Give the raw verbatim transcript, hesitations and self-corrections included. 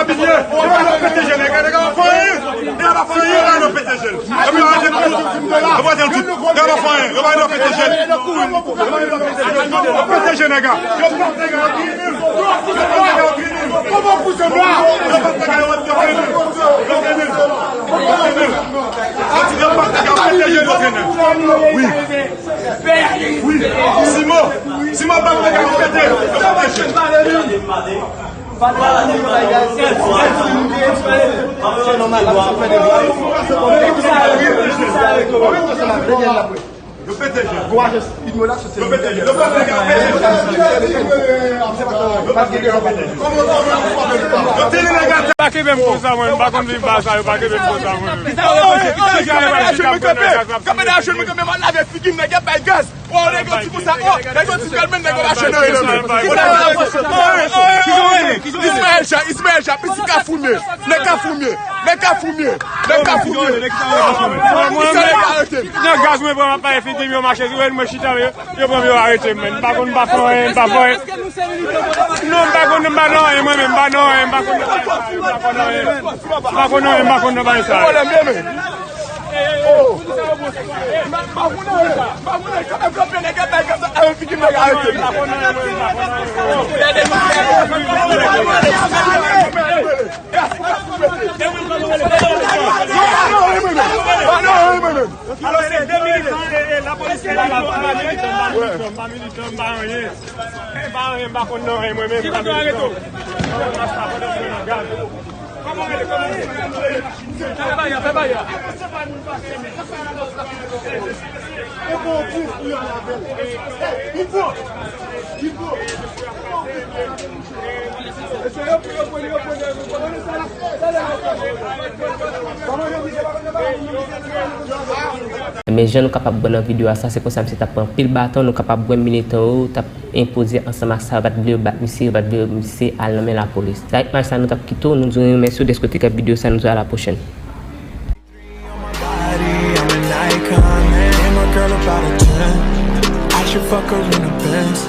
Abitye, yo pa pete jèn, nèg la pa fè anyen. Nèg la pa fè anyen, yo pa pete jèn. Epi yo arete nou tout. Yo pa fè anyen. Yo pa fè anyen, yo pa pete jèn. Yo pete jèn, nèg la. Yo pete jèn, nèg la. Yo pete jèn, nèg la. Yo pete jèn, nèg la. Yo pete jèn, nèg la. Yo pete jèn, nèg la. Wi. Wi. Simo. Simo, bat nèg la, yo pete. Yo pete jèn. Yo pete jèn. Yo pete jèn. Yo pete jèn. Yo pete jèn. Yo pete jèn. Pa kenbe m konsa, mwen. M pa konn viv ba sa, yo pa kenbe m konsa, mwen. Kanpe nan jèn mwen, kanpe, m ap lave figi m, nèg ap bay gaz. Oh, nèg yo di konsa, oh, nèg yo di gèlmen, nèg yo lache nan yo. Ismaël Jean, Ismaël Jean, piti Kafoumye. Nèg Kafoumye, nèg Kafoumye, nèg Kafoumye. Kisa nèg yo arete m? Nan gaz mwen pran, m ap bay figi m, yo mache sou mwen, mwen chita, yo, yo pran m, yo arete m, men. M pa konn, m pa fè anyen, m pa fè anyen. Non, m pa konn, m pa nan anyen, mwen menm, m pa nan anyen, m pa konn nan bagay sa, m pa konn nan anyen, m pa konn nan bagay sa. Alò, se de minit, e, e, lapolis la, la, pa militan, pa militan, pa anyen. Pa anyen, m pa konn nan anyen, mwen menm. Ki kote yo arete w? Kòman w rele, kòman w rele? Fè baya, fè baya. Men jan nou kapab wè nan videyo a, sa se konsa misye t ap pran anpil baton, nou kapab wè militan yo t ap enpoze ansanm ak sa, yo pa t vle yo bat misye, yo pa t vle misye al nan men lapolis. Se ak imaj sa nou t ap kite w, nou di w remèsye w dèske w te gad videyo sa, nou di w a la pwochèn. Body, I'm an icon, man. And my girl about a ten. I should fuck her in a Benz.